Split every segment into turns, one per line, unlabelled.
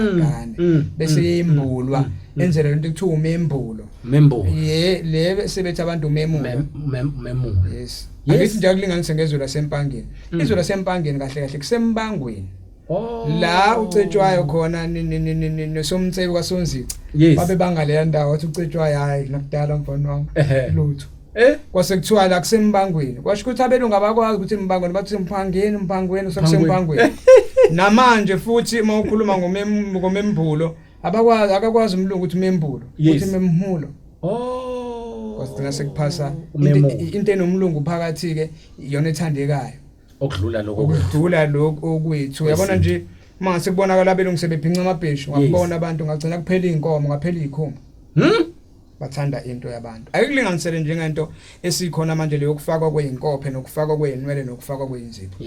Ngane bese yembulwa enzela lento kuthiwa umembulo.
Membulo.
Ye le bese bethi abantu umemulo.
Memulo.
Yes. Angithi nje akulinganise ngezwe laseMpangeni. Izwe laseMpangeni kahle kahle kusembangweni.
Oh.
La ucetshwayo khona nosomtsebi kwaSonzica. Babe bangaleya ndawo wathi ucetshwayo hayi nakudala mfana wami. Lutho.
Eh?
Kwase kuthiwa la kusembangweni. Kwasho ukuthi abelungu abakwazi ukuthi embangweni bathi mphangeni mphangweni sekusembangweni. Namanje futhi uma ukhuluma ngomembulo abakwazi akakwazi umlungu ukuthi membulo uthi memhulo.
Oh.
Kwasigcina sekuphasa into enomlungu phakathi ke iyona ethandekayo.
Okudlula lokho
okudlula lokho okwethu. Uyabona nje uma sekubonakala abelungu sebephinca amabheshu ngakubona abantu ngagcina kuphela izinkomo ngaphela izikhumba. Bathanda into yabantu. Ayikulinganisele njengento esikhona manje leyo kufakwa kweyinkophe nokufakwa kweyinwele nokufakwa kweyinzipho.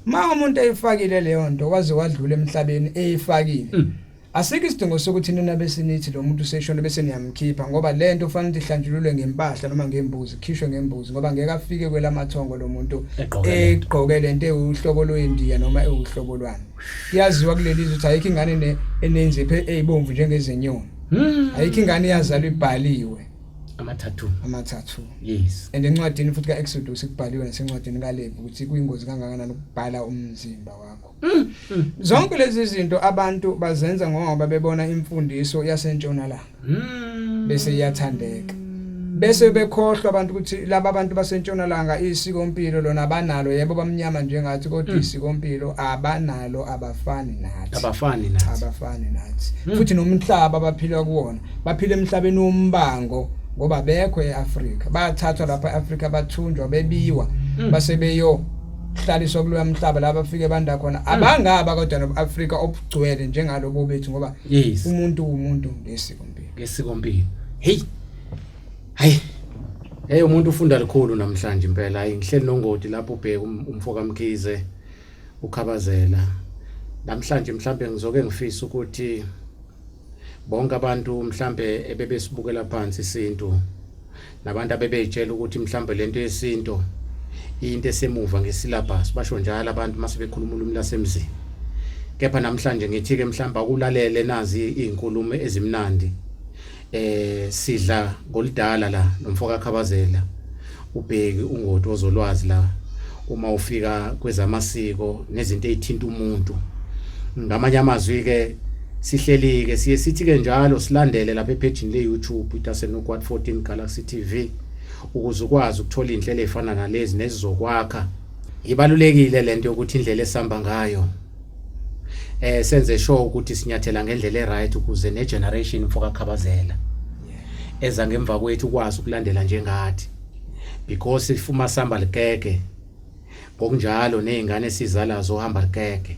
Ma umuntu eyifakile leyo nto waze wadlula emhlabeni eyifakile. Asikho isidingo sokuthi nina bese nithi lo muntu useshona bese niyamkhipha ngoba le nto ufanele ukuthi ihlanjululwe ngempahla noma ngembuzi, ikhishwe ngembuzi ngoba ngeke afike kwelamathongo lo muntu egqoke le nto ewuhlobo lweNdiya noma ewuhlobo lwani. Kuyaziwa kuleli zwe ukuthi ayikho ingane enenzipho eyibomvu njengezenyoni. Ayikho ingane eyazalwa ibhaliwe.
Amathathu.
Amathathu.
Yes.
And encwadini futhi kaExodus kubhaliwe nasencwadini kaLevi ukuthi kuyingozi kangakanani ukubhala umzimba wakho. Zonke lezi zinto abantu bazenza ngoba bebona imfundiso yasentshonalanga. Bese iyathandeka. Bese bekhohlwa abantu ukuthi laba bantu basentshonalanga isikompilo lona abanalo, yebo bamnyama njengathi kodwa isikompilo abanalo, abafani nathi.
Abafani nathi.
Abafani nathi. Futhi nomhlaba abaphila kuwona, baphila emhlabeni wombango ngoba bekho eAfrika. Bathathwa lapha eAfrika bathunjwa bebiwa base beyo hlaliswa kuloya mhlaba la bafike banda khona. Abangaba kodwa noAfrika obugcwele njengalobo bethu ngoba umuntu umuntu ngesikompilo.
Ngesikompilo. Hey. Hayi. Hey, umuntu ufunda likhulu namhlanje impela. Hayi, ngihleli nongoti lapho ubheka umfo kaMkhize ukhabazela. Namhlanje mhlambe ngizoke ngifisa ukuthi bonke abantu mhlambe ebebesibukela phansi isintu nabantu abebeyitshela ukuthi mhlambe lento yesintu into esemuva ngesilabhasi, basho njalo abantu mase bekhuluma ulimi lasemzini. Kepha namhlanje ngithi ke mhlambe akulalele nazi izinkulumo ezimnandi. Sidla ngoludala la nomfoka Khabazela ubheki ungoti wozolwazi la uma ufika kwezamasiko nezinto ezithinta umuntu. Ngamanye amazwi ke sihleli ke siye sithi ke njalo silandele lapha ephejini le YouTube iTasenuk 14 Galaxy TV ukuze ukwazi ukuthola inhlelo ezifana nalezi nezizokwakha. Ibalulekile lento yokuthi indlela esihamba ngayo senze sure ukuthi sinyathela ngendlela eright ukuze ne generation mfoka Khabazela eza ngemva kwethu ukwazi ukulandela njengathi, because if uma sihamba likeke ngokunjalo nezingane esizala zohamba likeke.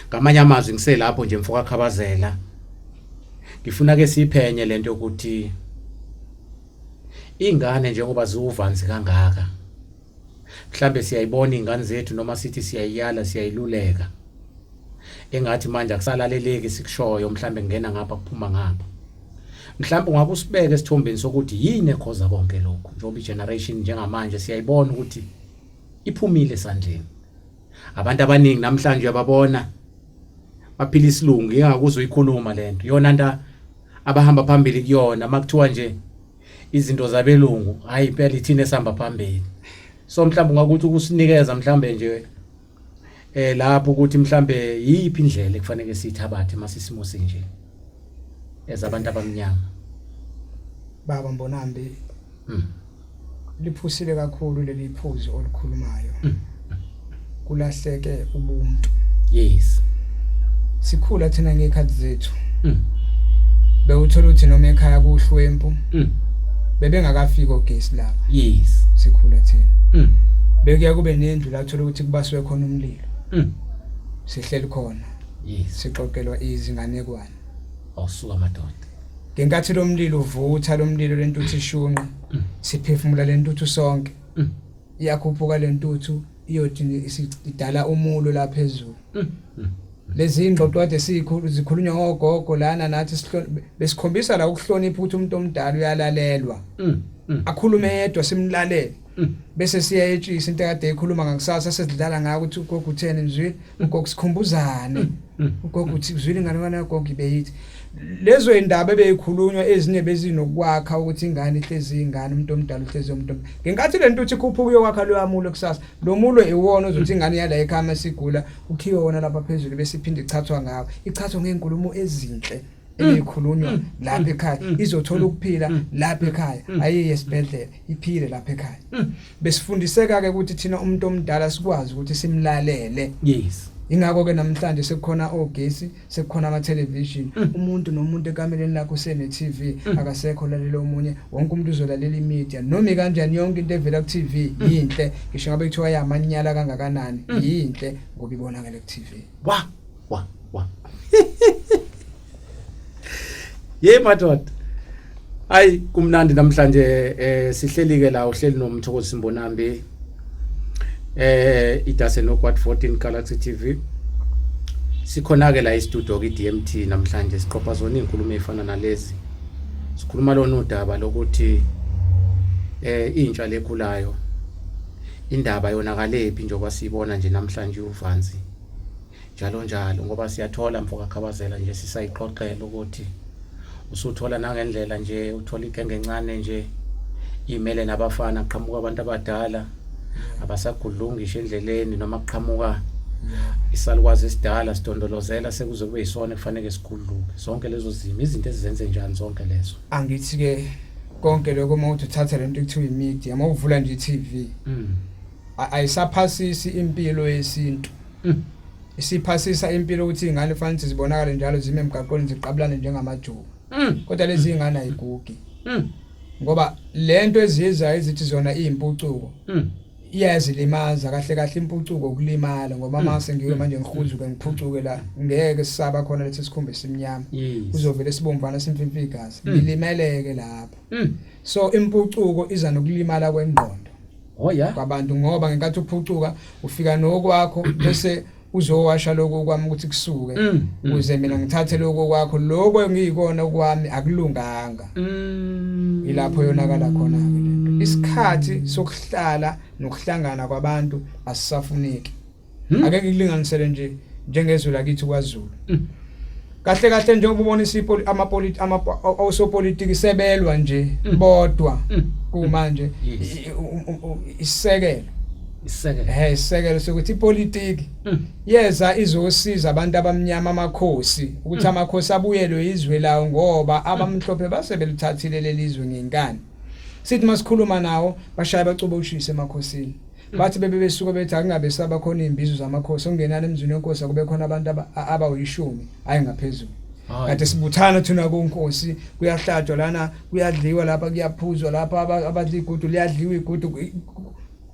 Ngamanye amazwi ngiselapho nje mfoka Khabazela, ngifuna ke siphenye lento yokuthi ingane njengoba ziwuvanzi kangaka, mhlambe siyayibona ingane zethu noma sithi siyayiyala siyayiluleka, engathi manje akusalaleleki sikushoyo, mhlambe ngena ngapha kuphuma ngapha. Mhlambe ungabe usibeke esithombeni sokuthi yini ekhoza konke lokhu, njengoba igeneration njengamanje siyayibona ukuthi iphumile esandleni. Abantu abaningi namhlanje uyababona baphila isilungu, ingakuzwe uyikhuluma lento yona nto abahamba phambili kuyona. Makuthiwa nje izinto zabelungu, hayi impela ithina esihamba phambili. So mhlawumbe ungakuthi ukusinikeza mhlawumbe nje lapho ukuthi mhlawumbe yiphi indlela ekufanele siyithabathe masisimo sinje ezabantu abamnyama.
Baba Mbonambi, liphusile kakhulu leli phuzu olukhulumayo. Kulahleke ubuntu.
Yes.
Sikhula thina ngekhathi zethu. Bewuthola ukuthi noma ekhaya kuhlwempu. Bebengakafiki ogesi lapha.
Yes.
Sikhula thina. Bekuya kube nendlu la uthola ukuthi kubaswe khona umlilo. Sihleli khona.
Yes.
Sixoxelwa izinganekwane.
Awusuka madoda.
Ngenkathi lo mlilo uvutha, lo mlilo lentuthu ishunqa, siphefumula lentuthu sonke. Iyakhuphuka lentuthu iyothi idala umulo la phezulu. Lezi ingxoxo kade sikhulu zikhulunywa ngogogo lana nathi besikhombisa la ukuhlonipha ukuthi umuntu omdala uyalalelwa. Akhulume yedwa simlalele. Bese siyayetshisa into ekade ekhuluma ngakusasa, sesidlala ngayo ukuthi ugogo utheni, nizwile ugogo, sikhumbuzane ugogo uthi uzwile ingane kagogo ibeyithi. Lezo indaba ebeyikhulunywa ezinye bezinokwakha ukuthi ingane ihlezi ingane, umuntu omdala uhlezi umuntu. Ngenkathi lento uthi khuphuka uyokwakha loya mulo kusasa, lo mulo iwona ozothi ingane yala ekhaya masigula ukhiwe wona lapha phezulu, bese iphinde ichathwa ngawo, ichathwa ngezinkulumo ezinhle ebeyikhulunywa lapha ekhaya, izothola ukuphila lapha ekhaya, ayiye esibhedlela, iphile lapha ekhaya. Besifundiseka ke ukuthi thina umuntu omdala sikwazi ukuthi simlalele. Ingakho ke namhlanje sekukhona ogesi, sekukhona ama television, umuntu nomuntu ekameleni lakho usene TV, akasekho lalela omunye, wonke umuntu uzolalela imedia noma kanjani. Yonke into evela ku TV yinhle, ngisho ngabe kuthiwa yamanyala kangakanani, yinhle ngoba ibonakala ku TV.
Wa wa wa, ye madoda, hayi, kumnandi namhlanje. Sihleli ke la, uhleli noMthokozisi Mbonambi, idase no Quad 14 Galaxy TV. Sikhona ke la e-studio ki DMT namhlanje, siqopha zona izinkulumo ezifana nalezi, sikhuluma lona udaba lokuthi intsha lekhulayo indaba yonakalephi, njengoba siyibona nje namhlanje uvanzi njalo njalo, ngoba siyathola, mfoka Khabazela, nje sisayixoxela ukuthi usuthola nangendlela nje uthola igenge encane nje imele nabafana, qhamuka abantu abadala abasagudlungi ngisho endleleni, noma kuqhamuka isalukwazi esidala sidondolozela, sekuze kube yisona ekufanele sigudluke. Zonke lezo zimo, izinto ezizenze njani zonke lezo?
Angithi ke konke lokho, uma uthi uthatha lento ekuthiwa imedia, uma uvula nje i-TV, ayisaphasisi impilo yesintu. Isiphasisa impilo ukuthi ingane kufanele ukuthi zibonakale njalo zime emgaqweni ziqabulane njengamajuba. Kodwa lezi ingane ayigugi. Ngoba lento eziyenzayo ezithi zona iyimpucuko iyazilimaza kahle kahle. Impucuko ukulimala, ngoba mase ngiwe manje ngihuzuke ngiphucuke la, ngeke sisaba khona lethi sikhumba esimnyama, kuzovele sibomvana simfimfa igazi, ngilimeleke lapho. So impucuko iza nokulimala kwengqondo
Oh yeah.
kwabantu, ngoba ngenkathi uphucuka ufika nokwakho, bese uzowasha lokho kwami ukuthi kusuke ukuze mina ngithathe lokho kwakho, lokho engiyikona kwami akulunganga. Ilapho yonakala khona ke lento. Isikhathi sokuhlala nokuhlangana kwabantu asisafuneki. Ake ngikulinganisele nje njengezwe lakithi kwaZulu. Kahle kahle, njengoba ubona isipoli amapoliti osopolitiki sebelwa nje bodwa kumanje, isisekelo
Isisekelo.
Isisekelo sokuthi ipolitiki yeza izosiza abantu abamnyama, amakhosi, ukuthi amakhosi abuyelwe izwe lawo, ngoba abamhlophe base belithathile lelizwe ngenkani. Sithi masikhuluma nawo bashaya bacuba ushise emakhosini, bathi bebe besuka bethi akungabe saba khona izimbizo zamakhosi, okungenani emzini wenkosi akube khona abantu abawishumi, hayi ngaphezulu. Kade sibuthana thina kunkosi, kuyahlatshwa lana, kuyadliwa lapha, kuyaphuzwa lapha, abadla igudu, liyadliwa igudu,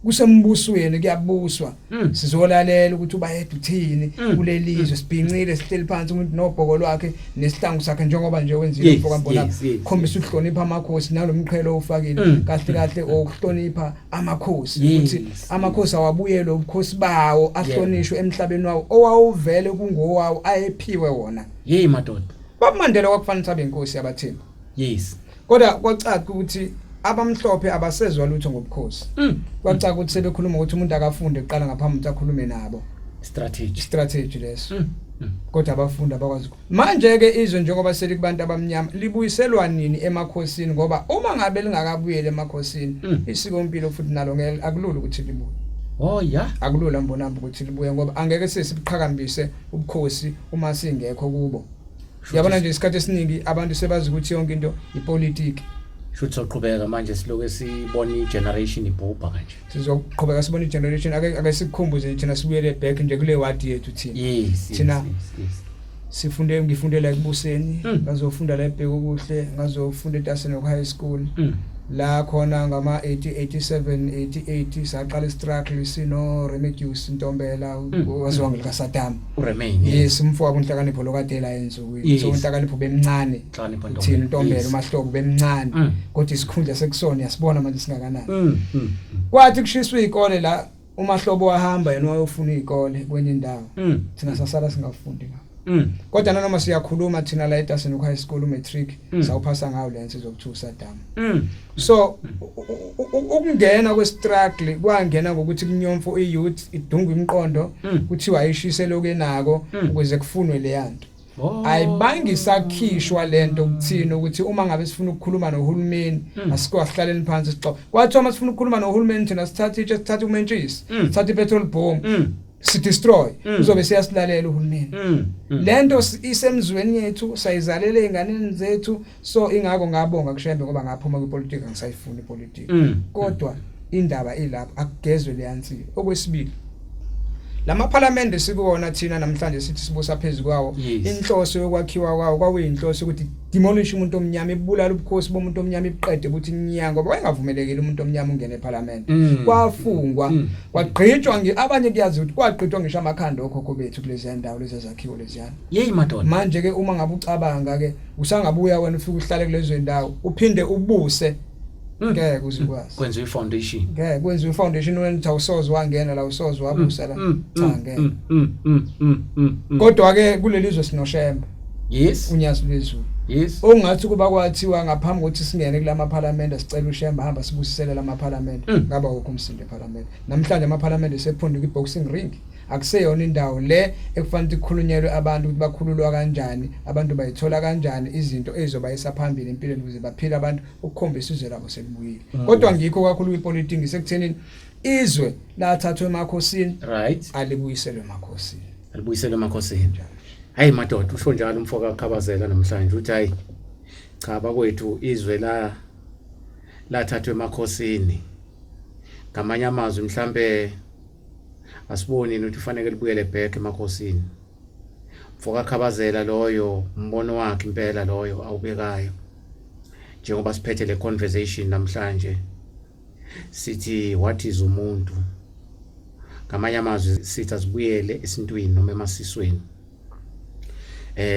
kusembusweni kuyabuswa. Sizolalela ukuthi ubayede uthini kulelizwe. Sibhincile, sihleli phansi, umuntu nobhoko lwakhe nesihlangu sakhe, njengoba nje wenzile mfoka Mbonambi, khombisa ukuhlonipha amakhosi nalomqhele owufakile. Kahle kahle okuhlonipha amakhosi, ukuthi amakhosi awabuyelwe ubukhosi bawo, ahlonishwe emhlabeni wawo owawuvele kungowawo, ayephiwe wona.
Yey madoda.
Baba Mandela kwakufanele abe inkosi yabaThembu. Kodwa kwacaca ukuthi abamhlophe abasezwa lutho ngobukhosi. Kwacaca ukuthi sebekhuluma ukuthi umuntu akafunde kuqala ngaphambi ukuthi akhulume nabo.
Strategy.
Strategy leso. Kodwa abafundi abakwazi. Manje ke izwe njengoba selikubantu abamnyama, libuyiselwa nini emakhosini? Ngoba uma ngabe lingakabuyeli emakhosini, isiko impilo futhi nalo ngeke, akulula ukuthi libuye.
Oh yeah.
Akulula, Mbonambi, ukuthi libuye, ngoba angeke sesibuqhakambise ubukhosi uma singekho kubo. Yabona nje, isikhathi esiningi abantu sebazi ukuthi yonke into ipolitiki.
Shuthi soqhubeka manje siloke sibona igeneration ibhubha kanje.
Sizoqhubeka sibona igeneration. Ake sikukhumbuze thina, sibuyele back nje kule wadi yethu thina. Thina sifunde, ngifunde la ekubuseni, ngazofunda la eBheka okuhle, ngazofunda eTaseno High School. La khona ngama 80 87 88 saqala istruggle sino Remigius Ntombela, waziwa ngelika Saddam.
Uremain.
Yes, umfowabo uNhlakanipho lokade la ensukwini. So uNhlakanipho bemncane.
Nhlakanipho.
Thina Ntombela uMahlobo bemncane. Kodwa isikhundla sekusona yasibona manje singakanani. Kwathi kushiswa izikole la, uMahlobo wahamba yena wayofuna izikole kwenye indawo. Thina sasala singafundi ngapha. Kodwa nanoma siyakhuluma thina la eDassenhoek High School umatric sawuphasa ngayo le nsizwa okuthiwa uSaddam. So ukungena kwestruggle kwangena ngokuthi kunyomfo iyouth idungwe imiqondo kuthiwa ayishise lokhu enako ukuze kufunwe leyanto. Ayibangi isakhishwa lento kuthina ukuthi uma ngabe sifuna ukukhuluma nohulumeni asikwahlaleni phansi sixoxe. Kwathiwa uma sifuna ukukhuluma nohulumeni thina sithatha itshe, sithatha umentshisi, sithatha ipetrol bomb, si destroy, uzobe siyasilalela uhulumeni. Lento isemzweni yethu, sayizalela ezinganeni zethu. So ingakho ngabonga kuShembe ngoba ngaphuma kwipolitiki, angisayifuni ipolitiki. Kodwa indaba ilapho, akugezwe leyansilo. Okwesibili, lamaphalamende sikuwona thina namhlanje sithi sibusa phezulu kwawo, inhloso yokwakhiwa kwawo kwakuyinhloso ukuthi demolish umuntu omnyama, ibulala ubukhosi bomuntu omnyama, ibuqede ukuthi inyanga, ngoba wayengavumelekile umuntu omnyama ungene eParliament. Kwafungwa, kwagqitshwa abanye kuyazi ukuthi kwagqitshwa ngisho amakhanda okhokho bethu kulezi ndawo lezi zakhiwo leziyana.
Yeyi madoda.
Manje ke uma ngabe ucabanga ke usangabuya wena ufike uhlale kulezo ndawo uphinde ubuse, ngeke uzikwazi.
Kwenziwe ifoundation.
Ngeke kwenziwe ifoundation, wena uthi awusoze wangena la, usoze wabusa la. Cha, ngeke. Kodwa ke kuleli zwe sinoShembe, uNyazi lwezulu, ongathi kuba kwathiwa ngaphambi kokuthi singene kulama parliament sicela uShembe hamba sibusisele lama parliament, ngaba wokho umsindo eparliament. Namhlanje ama parliament sephundu kwi boxing ring, akuseyona indawo le ekufanele ikhulunyelwe abantu ukuthi bakhululwa kanjani abantu, bayithola kanjani izinto ezizobayisa phambili empilweni ukuze baphile abantu, ukukhombisa izwe labo selibuyile. Kodwa ngikho kakhulu kwipolitiki sekuthenini izwe lathathwa emakhosini, alibuyiselwe emakhosini.
Alibuyiselwe emakhosini. Hayi madoda, usho njalo umfo kaKhabazela namhlanje, uthi hayi cha bakwethu, izwe la lathathwa emakhosini. Ngamanye amazwi mhlambe asiboni ukuthi kufanele libuyele back emakhosini. Mfo kaKhabazela loyo, umbono wakhe impela loyo awubekayo, njengoba siphethe le conversation namhlanje sithi what is umuntu. Ngamanye amazwi sithi asibuyele esintwini noma emasisweni.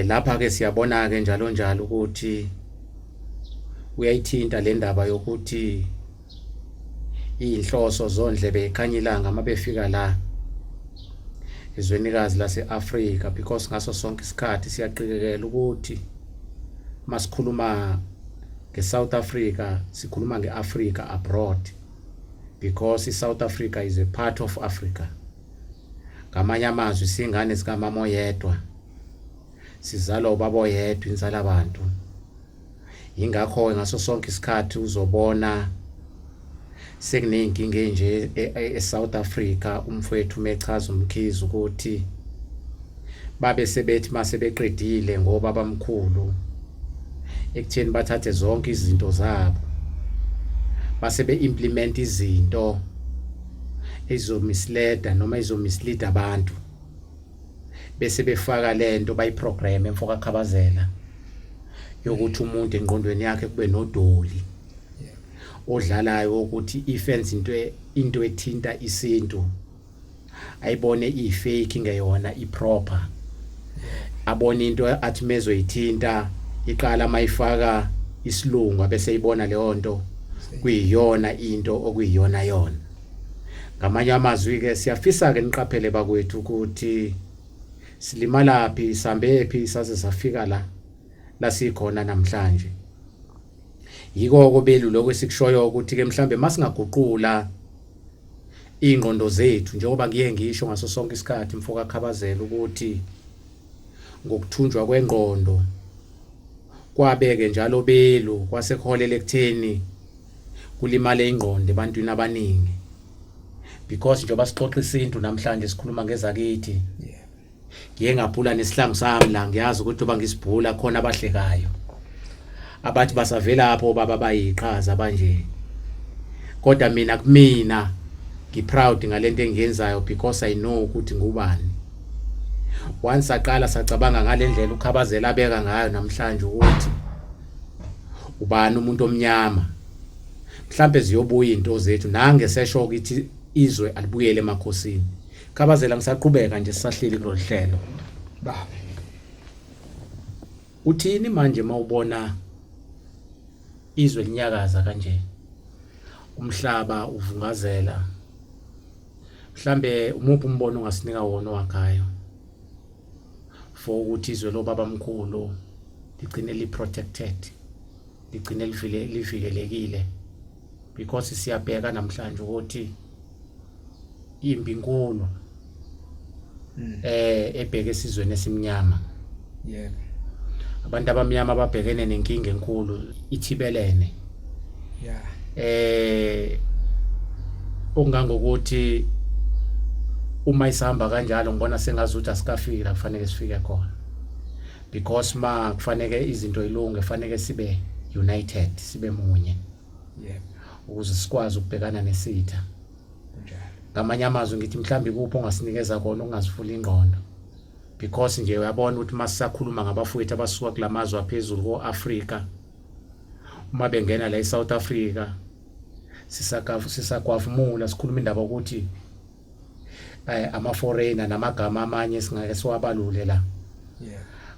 Lapha ke siyabona ke njalo njalo ukuthi uyayithinta le ndaba yokuthi inhloso zondlebe ikhanya ilanga mabefika la ezwenikazi lase-Afrika, because ngaso sonke isikhathi siyaqikekela ukuthi masikhuluma nge-South Africa sikhuluma nge-Africa abroad, because i-South Africa is a part of Africa. Ngamanye amazwi singane sikamama oyedwa, sizalwa ubaba oyedwa, inzala abantu. Ingakho ngaso sonke isikhathi uzobona sekuneyinkinga enje e-South Africa. Umfowethu mechaza uMkhize ukuthi babe sebethi mase beqedile ngoba bamkhulu ekutheni bathathe zonke izinto zabo, base be-implement izinto ezizomisleda noma ezizomislead abantu, bese befaka lento bayiprogram emfoka Khabazela yokuthi umuntu engqondweni yakhe kube nodoli odlalayo ukuthi ifence into ethinta isintu ayibone ifake ingeyona iproper, abone into athi mezoyithinta iqala mayifaka isilungu abese ibona leyo nto kuyiyona into okuyiyona yona. Ngamanye amazwi ke siyafisa ke niqaphele bakwethu ukuthi silimalaphi, sambephi, saze safika la la sikhona namhlanje. Yiko kobelu lokho esikushoyo ukuthi ke mhlambe masingaguqula ingqondo zethu, njengoba ngiye ngisho ngaso sonke isikhathi mfoka Khabazela ukuthi ngokuthunjwa kwengqondo kwabeke njalo belu kwase kuholela ekutheni kulimale ingqondo ebantwini abaningi, because njengoba sixoxa isintu namhlanje sikhuluma ngezakithi, ngiye ngaphula nesihlangu sami la, ngiyazi ukuthi uba ngisibhula khona abahlekayo abathi basavelapho baba bayiqhaza banje, kodwa mina kumina ngiproud ngalento engiyenzayo because I know ukuthi ngubani. Once saqala sacabanga ngalendlela uKhabazela abeka ngayo namhlanje ukuthi ubani umuntu omnyama, mhlambe ziyobuya into zethu nange sesho ukuthi izwe alibuyele emakhosini. Khabazela, ngisaqhubeka nje sisahleli kulolu hlelo.
Baba.
Uthini manje mawubona izwe linyakaza kanje, umhlaba uvungazela? Mhlambe umuphi umbono ongasinika wona owakhayo? For ukuthi izwe lobabamkhulu ligcine li protected, ligcine livile livikelekile, because siyabheka namhlanje ukuthi impi inkulu ebheke esizweni esimnyama. Abantu abamnyama babhekene nenkinga enkulu ithibelene. Okungangokuthi uma isihamba kanjalo ngibona sengazuthi asikafiki la kufanele sifike khona, because ma kufanele izinto ilunge, kufanele sibe united, sibe munye ukuze sikwazi ukubhekana nesitha.
Kunjalo.
Ngamanye amazwi ngithi mhlawumbe kuphi ongasinikeza kona ungasivula ingqondo, because nje uyabona ukuthi masisakhuluma ngabafowethu abasuka kulamazwe aphezulu ko-Afrika, uma bengena la eSouth Africa sisagwavumula sikhuluma indaba ukuthi ama-foreigner namagama amanye singake siwabalule la.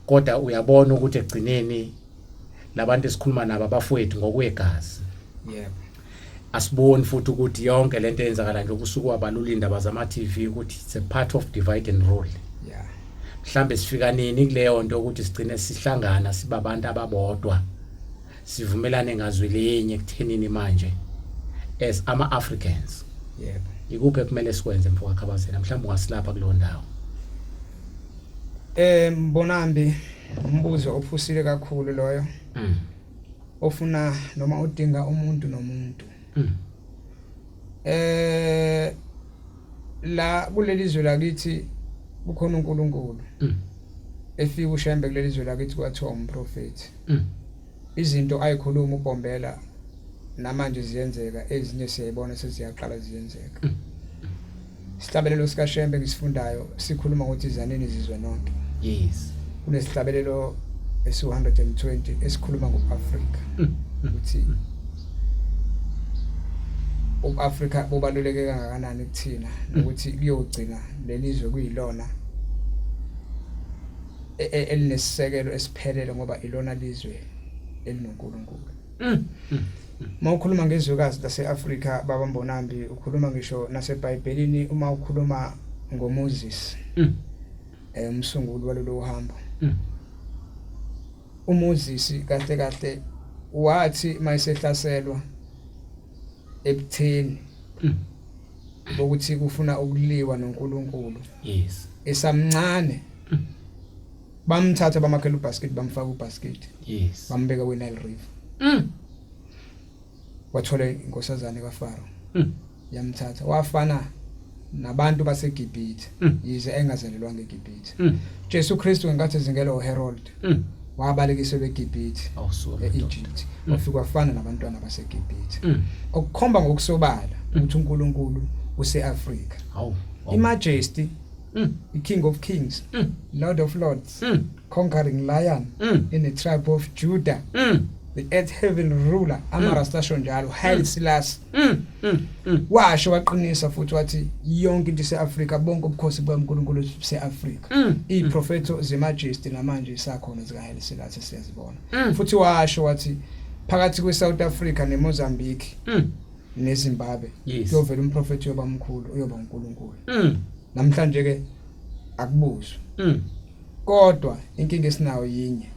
Kodwa uyabona ukuthi ekugcineni labantu esikhuluma nabo abafowethu ngokwegazi. Asiboni futhi ukuthi yonke lento eyenzakala nje ubusuku wabalula indaba zama TV ukuthi it's a part of divide and rule. Mhlambe sifika nini kuleyo nto ukuthi sigcine sihlangana sibabantu ababodwa, sivumelane ngazwi linye ekuthenini manje as ama Africans? Ikuphi ekumele sikwenze, mfoka Khabazela? Mhlawumbe ungasilapha kuleyo ndawo.
Mbonambi, umbuzo ophusile kakhulu loyo. Ofuna noma udinga umuntu nomuntu. La kuleli zwe lakithi kukhona uNkulunkulu. Efika uShembe kuleli zwe lakithi kwathiwa umprofeti. Izinto ayikhuluma uBombela namanje ziyenzeka, ezinye siyayibona seziyaqala ziyenzeka. Isihlabelelo sikaShembe ngisifundayo sikhuluma ngokuthi zanini zizwe nonke. Kunesihlabelelo esi-120 esikhuluma ngo-Afrika ukuthi uAfrika bubaluleke kangakanani kuthina nokuthi kuyogcina lelizwe kuyilona elinesisekelo esiphelele, ngoba ilona lizwe elinoNkulunkulu. Uma ukhuluma ngezwekazi lase-Afrika, baba Mbonambi, ukhuluma ngisho naseBhayibhelini uma ukhuluma ngoMoses, umsunguli walolu hambo. uMoses kahle kahle wathi mayisehlaselwa ebutheni bokuthi kufuna ukuliwa noNkulunkulu, esamncane bamthatha bamakhela ubasket, bamfaka ubasket, bambeka kwi Nile River. Wathola inkosazane kaFaro, yamthatha, wafana nabantu baseGibhithe, yize engazalelwanga eGibhithe. Jesu Kristu ngenkathi ezingela uHerod, wabalekiselwa eGibhithe, e-Egypt, wafika wafana nabantwana baseGibhithe, okukhomba ngokusobala ukuthi uNkulunkulu use-Afrika. IMajesty, iKing of Kings, Lord of Lords, conquering lion in the tribe of Judah, the earth heaven ruler, amaRasta asho njalo, Haile Selassie washo waqinisa futhi wathi yonke into ise-Afrika, bonke ubukhosi bukaNkulunkulu buse-Afrika. Iziprofetho zeMajesty namanje isakhona zika Haile Selassie, siyazibona. Futhi washo wathi phakathi kwe-South Africa neMozambique neZimbabwe kuyovela umprofethi uyoba mkhulu, uyoba uNkulunkulu. Namhlanje ke akubuzwa. Kodwa inkinga esinayo yinye,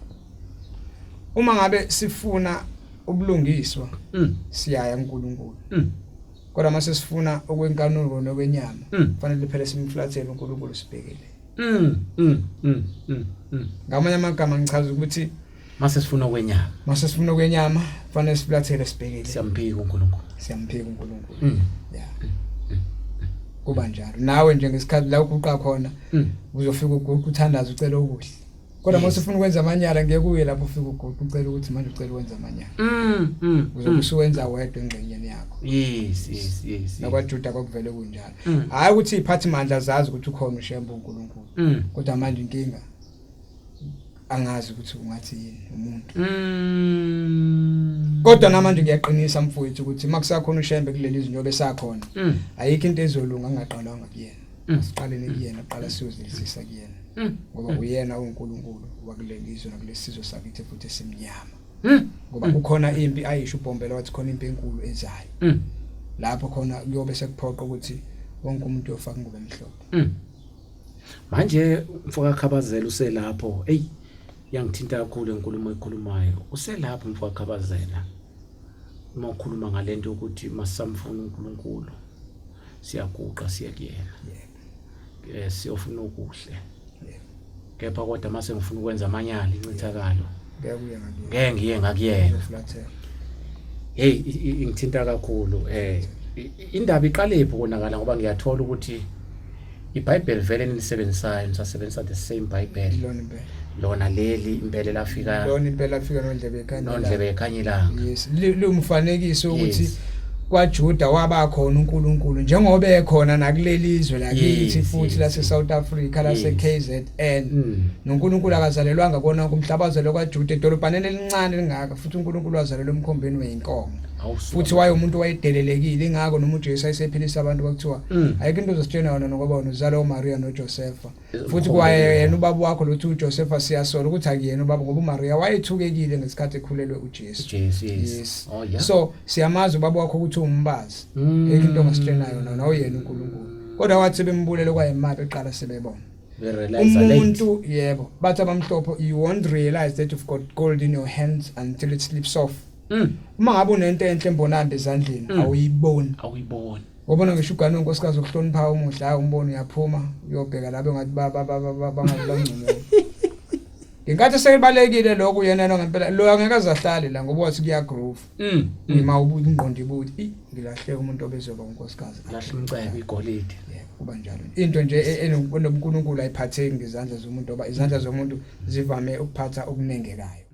uma ngabe sifuna ubulungiswa siyaya kuNkulunkulu, kodwa mase sifuna okwenkanuko nokwenyama, kufanele phela simflathele uNkulunkulu sibhekele. Ngamanye amagama ngichaza ukuthi
mase sifuna okwenyama,
mase sifuna okwenyama kufanele siflathele sibhekele.
Siyamphika uNkulunkulu.
Siyamphika uNkulunkulu. Yeah, kuba njalo. Nawe nje ngesikhathi la uguqa khona, uzofika uguqa uthandaza ucela okuhle, kodwa uma usufuna ukwenza amanyala ngeke uye lapho ufika uguqa ucela ukuthi manje ucela ukwenza amanyala. Uzobe usuwenza wedwa engxenyeni yakho.
Yes.
NakwaJuda kwakuvele kunjalo. Hayi ukuthi iphathimandla zazi ukuthi ukhona uShembe uNkulunkulu, kodwa manje inkinga angazi ukuthi ungathi yini umuntu. Kodwa namanje ngiyaqinisa mfowethu ukuthi makusakhona uShembe kuleli zinto besakhona, ayikho into ezolunga angaqalwanga kuyena. Siqaleni kuyena, qala siyozilizisa kuyena, ngoba uyena uNkulunkulu wakuleli zwe nakulesizwe sakithi futhi esimnyama, ngoba kukhona impi ayisho uBhombela, wathi khona impi enkulu ezayo, lapho khona kuyobe sekuphoqa ukuthi wonke umuntu uyofaka ingubo emhlophe.
Manje mfoka Khabazela uselapho. Ey yangithinta kakhulu inkulumo ekhulumayo. Uselapho mfoka Khabazela. Uma ukhuluma ngalento yokuthi masamfuna uNkulunkulu siyaguqa siye kuyena. Eh siyofuna okuhle. Kepha kodwa mase ngifuna ukwenza amanyala incithakalo.
Ngeke uye ngakuyena.
Ngeke ngiye ngakuyena. Hey ingithinta kakhulu eh indaba iqalephi ukonakala ngoba ngiyathola ukuthi iBhayibheli vele nilisebenzisayo nisasebenzisa the same Bible
lona impela
lona leli impela lafika
lona impela lafika nondlebe ekhanya
nondlebe ekhanya ilanga
yes liwumfanekiso ukuthi yes. kwaJuda waba khona uNkulunkulu njengoba ekhona nakuleli zwe lakithi futhi lase South Africa lase KZN mm. noNkulunkulu akazalelwanga kona kumhlaba wazalelwa kwaJuda edolobhaneni elincane lingaka futhi uNkulunkulu wazalelwa emkhombeni weyinkomo futhi waye umuntu wayedelelekile ingakho noma uJesu ayesephilisa abantu kwakuthiwa mm. ayikho into ozositshena yona ngoba wena uzalwa uMaria noJosefa futhi kwaye yena ubaba wakho lothi uJosefa siyasola ukuthi akuyena ubaba ngoba uMaria wayethukekile ngesikhathi ekhulelwe uJesu
Jesu yes, yes.
Oh, yeah. so siyamazi ubaba wakho ukuthi umbazi mm. ayikho into ongasitshena yona nawuyena uNkulunkulu kodwa wathi sebembulele kwayemaphi eqala sebebona umuntu yebo bathi abamhlophe you won't realize that you've got gold in your hands until it slips off mm. uma ngabe unento enhle embonambi ezandleni mm. awuyiboni
awuyiboni
wabona ngisho ugane unkosikazi okuhlonipha umuhle hayi umbono uyaphuma uyobheka labe ngathi bangathi bangcono ngenkathi sekubalekile lokho yena no ngempela lo angeke azahlale la ngoba wathi kuya groove mm. mm. uma ingqondo ibuthi i ngilahleka umuntu obezoba unkosikazi
lahla umcebo igolide
yebo kuba njalo into nje e, enobunkulunkulu ayiphatheki ngezandla zomuntu ngoba izandla zomuntu zivame ukuphatha okunengekayo.